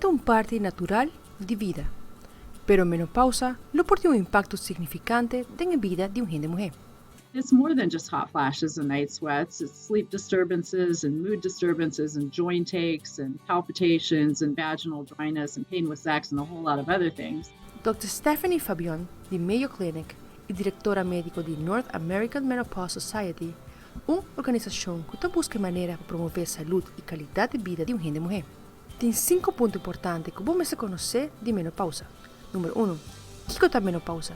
E ta un parti natural di bida, pero menopausa lo por tin un impacto significante den e bida di un hende muhe. It's more than just hot flashes and night sweats. It's sleep disturbances and mood disturbances and joint aches and palpitations and vaginal dryness and pain with sex and a whole lot of other things. Dòkter Stephanie Fabion di Mayo Clinic y directora medico di North American Menopause Society, un organisacion cu ta busca e manera pa promove salud y calidad di bida di un hende muhe. Tin cinco punto importante cu bo mester conoce di menopausa. Numero uno, Kico ta menopausa?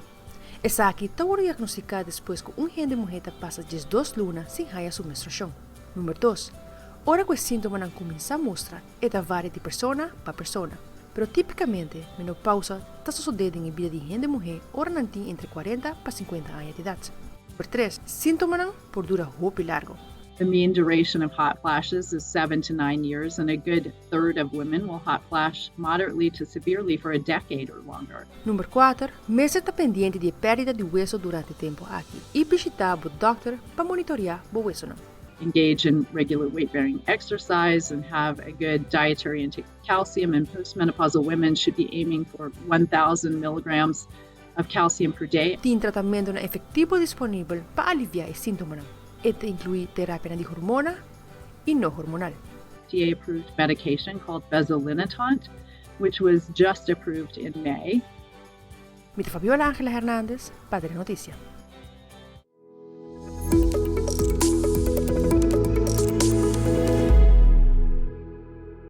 Esaki ta worde diagnostica despues cu un hende muhe ta pasa 12 luna sin haya su menstruacion. Numero 2, Ora cu e sintomanan cuminsa mustra, e ta varia di persona pa persona. Pero tipicamente, menopausa ta sosode den e bida di hende muhe ora nan tin entre 40 pa 50 aña di edad. Numero 3, Sintomanan por dura hopi largo. The mean duration of hot flashes is 7 to 9 years, and a good third of women will hot flash moderately to severely for a decade or longer. Number 4, Mester ta pendiente di perdida di weso durante e tempo aki. Y bishita bo dokter pa monitorea bo wesonan. Engage in regular weight bearing exercise and have a good dietary intake of calcium. And postmenopausal women should be aiming for 1,000 milligrams of calcium per day. Tin tratamento efectivo disponibel pa alivia e sintomanan. E ta inclui terapia di hormona y no hormonal. FDA approved medication called fezolinetant, which was just approved in May. Mi ta Fabiola Angela Hernandez, pa Noticia.